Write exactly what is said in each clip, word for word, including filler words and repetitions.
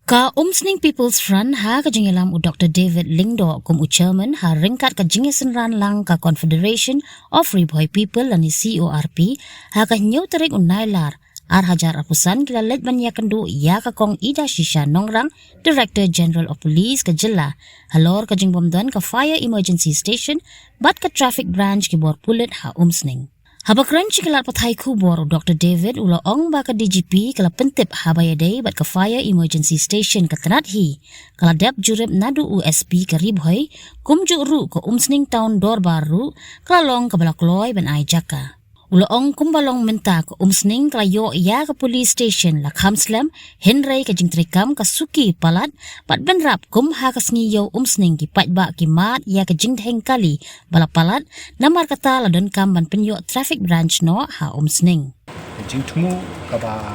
Ka Umsning People's Front ha ka jingïalam u Doktor David Lyngdoh kum u chairman ha ryngkat ka jingïasynran lang ka Confederation of Ri Bhoi People lane C O R P ha ka hynñiew tarik u Nailar ar hajar arphew san ki la leit ban ïakynduh ïa ka Kong Idashisha Nongrang, Director General of Police ka jylla, halor ka jingbym don ka Fire Emergency Station bad ka Traffic Branch ki bor pulit ha Umsning. Haba kren sha ki lad pathai khubor, u Doktor David u la ong ba ka D G P ka la pyntip haba ïadei bad ka Fire Emergency Station ka tnat hi, ka la dep jurip naduh u S P ka Ri Bhoi, kumjuh ruh ka Umsning Town Dorbar ruh ka la long kaba la kloi ban ai jaka. U la ong kumba long mynta ka Umsning ka la ïoh ïa ka police station la kham slem, hynrei ka jingtrei kam ka suki palat, bad bynrap kum ha ka sngi ïew Umsning ki paidbah ki mad ïa ka jingdheng kali ba la palat, namar kata la donkam ban pynïoh traffic branch noh ha Umsning. Jingthmu kaba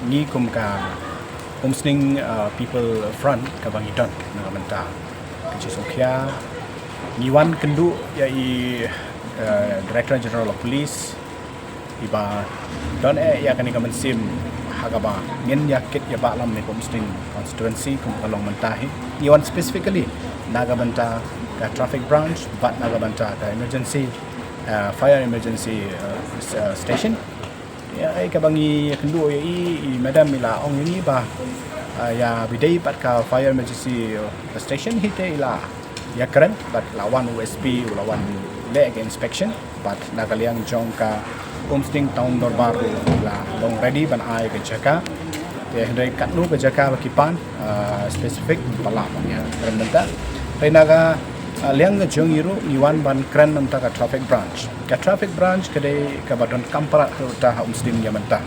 ngi kum ka Umsning, uh, People Front kaba ngi don na ka bynta ka jingsngewkhia, ngi wan kynduh ïa i, uh, Director General of Police, iba don eh ïa kane ka mynsiem ha kaba ngin ïa kit ïa ba lam ne ka Umsning constituency kum ka long mynta hi. Ngi wan specifically na ka bynta ka traffic branch bad na ka bynta ka emergency, uh, fire emergency, uh, s- uh, station. Ïa, eh, kaba ngi kynduh ïa i, i madam i la ong ïa ngi ba, uh, ïa bidei bad ka fire emergency, uh, station hi te i la ïa kren bad la wan u S P u la wan leh ka inspection bad na ka liang jong ka Umsning Town Dorbar ruh la long ready ban ai ka jaka. Te hynrei katno ka jaka ba ki pan, uh, specific ba la ban ïa kren mynta. Te na ka, uh, liang ka jong i ruh ngi wan ban kren mynta ka traffic branch. Ka traffic branch ka dei kaba donkam palat ha uta ha Umsning ïa mynta.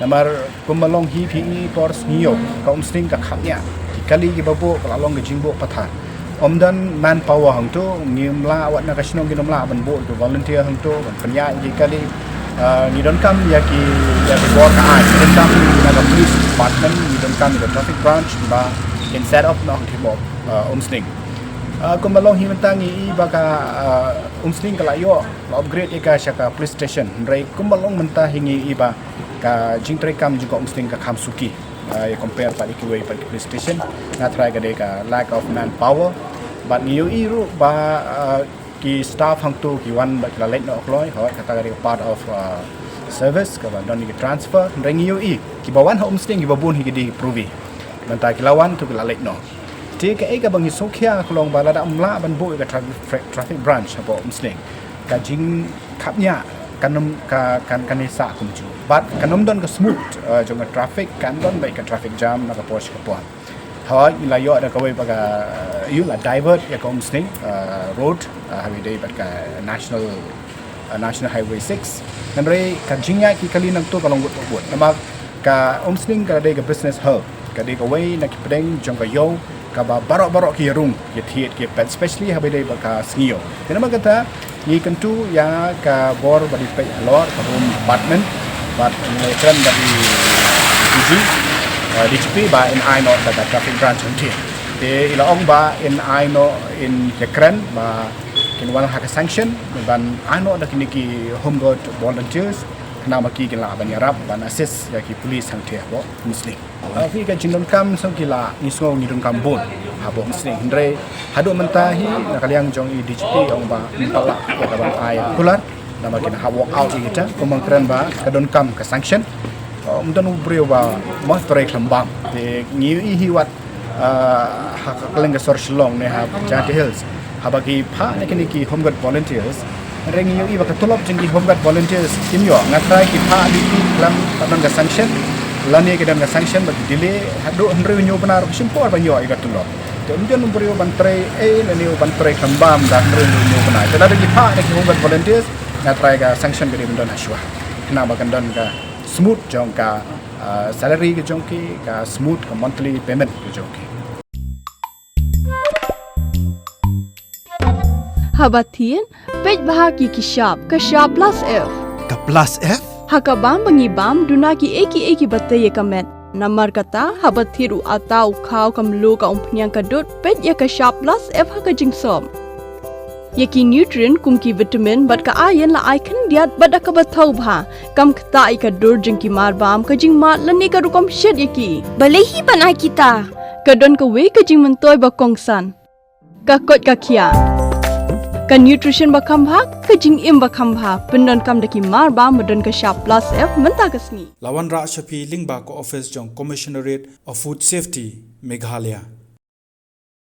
Namar kumba long hi phi i por sngi ïew ka Umsning ka khapngiah. Ki kali kiba buh ka la long ka jingbuh pathar. Ym don manpower hangto, ngim lah, wat na ka shnong ngim lah ban buh ki volunteer hangto ban pynïaid ki kali. Ah, ngi donkam ïa ki, ïa ki bor ka aiñ, ngi donkam na ka police department, ngi donkam ïa ka traffic branch ba kin set up noh ki bor, ah, Umsning. Ah, kumba long hi mynta ngi i ba ka, ah, Umsning ka la ïoh, la upgrade ïa ka sha ka police station. Hynrei kumba long mynta hi ngi i ba ka jingtrei kam jong ka Umsning ka kham suki. Ah, ïa compare pat ïa kiwei pat ki police station. Nga tharai ka dei ka lack of manpower. Bad ngi ïohi ruh ba, ah, ki staff hangto ki wan bad ki la leit noh kloi. Hooid, kata ka dei ka part of, ah, service kaba don ki transfer. Hynrei ngi ïohi kiba wan ha Umsning kiba bun hi ki dei ki provi. Mynta ki la wan to ki la leit noh. Te kaei kaba ngi sngewkhia ka long ba lada ym lah ban buh ïa ka traffic, traffic branch hapoh Umsning, ka jingkhapngiah kan ym, ka, kan, kan ïa sah kumjuh. Bad kan ym don ka smooth, eh, jong ka traffic, kan don beit ka traffic jam na ka por sha ka por. Hooid, ngi la ïoh da kawei ba ka, eh, ïa la divert ïa ka Umsning, eh, road, eh, ha kaba ïadei bad ka national, eh, National Highway six. Hynrei ka jingïaid ki kali nangto ka long ngut bud. Namar ka Umsning ka dei ka business hub, ka dei kawei na ki pdeng jong ka ïew kaba baroh baroh ki ïarung, ki thied, ki pet, especially haba ïadei bad ka sngi ïew. Te namar kata ngi kyntu ïa ka bor ba dei peit halor ka Home Department bad ngi kren bad i D G, eh, D G P ba in ai noh da ka traffic branch hangtei. Te i la ong ba in ai noh, in ïakren ba kin wan ha ka sanction ban ai noh da kine ki Home Guard volunteers, khnang ba ki kin lah ban ïarap ban assist ïa ki police hangtei hapoh Umsning. Ah, phi, ka jingdonkam song ki la, ngi sngew ngi donkam bun hapoh Umsning. Hynrei haduh mynta hi na ka liang jong i D G P ong ba ym pat lah ïa ka ban ai kular. Namar kin hap walk out ïa kita, kumba kren ba ka donkam ka sanction. Ah, ym don u briew ba mut trei khlem bam. Te ngi ïohi hi wat, ah, ha ka kylleng ka sor Shillong ne ha Jaintia Hills, haba ki phah na kine ki Home Guard volunteers, hynrei ngi ïohi ba ka tulop jong ki Home Guard volunteers kim ïoh. Nga trai ki phah duty khlem pat don ka sanction, lane ki don ka sanction ba ki delay haduh hynriew hynñiew bnai ruh shim por ban ïoh ïa ka tulop. Te ym don u briew ban trei ei lane u ban trei khlem bam da hynriew hynñiew bnai. Te lada ki phah na ki Home Guard volunteers, nga trai ka sanction ka dei ban don ha shuwa, khnang ba kan don ka smooth jong ka, ah, salary ka jong ki, ka smooth ka monthly payment ka jong ki. Haba thied, peit bha ki ki shap, ka shap plus F. Ka plus F? Ha ka bam ba ngi bam, duna ki ei ki ei kiba tei ïa ka met. Namar kata, haba thied u atta u khaw ka mluh ka umphniang ka dud, peit ïa ka shap plus F ha ka jingsop. Ïa ki nutrient kum ki vitamin bad ka iron la ai khyndiat bad da kaba thaw bha. Kam ktah ïa ka dur jong ki marbam, ka jingmad lane ka rukom shet ïa ki. Balei hi ban ai kita? Ka don kawei ka jingmyntoi ba kongsan, ka koit ka khiah, ka nutrition ba kham bha, ka jingim ba kham bha. Pyndonkam da ki mar ba ba don ka shap plus F mynta ka sngi. La wanrah sha phi lyngba ka office jong Commissionerate of Food Safety, Meghalaya.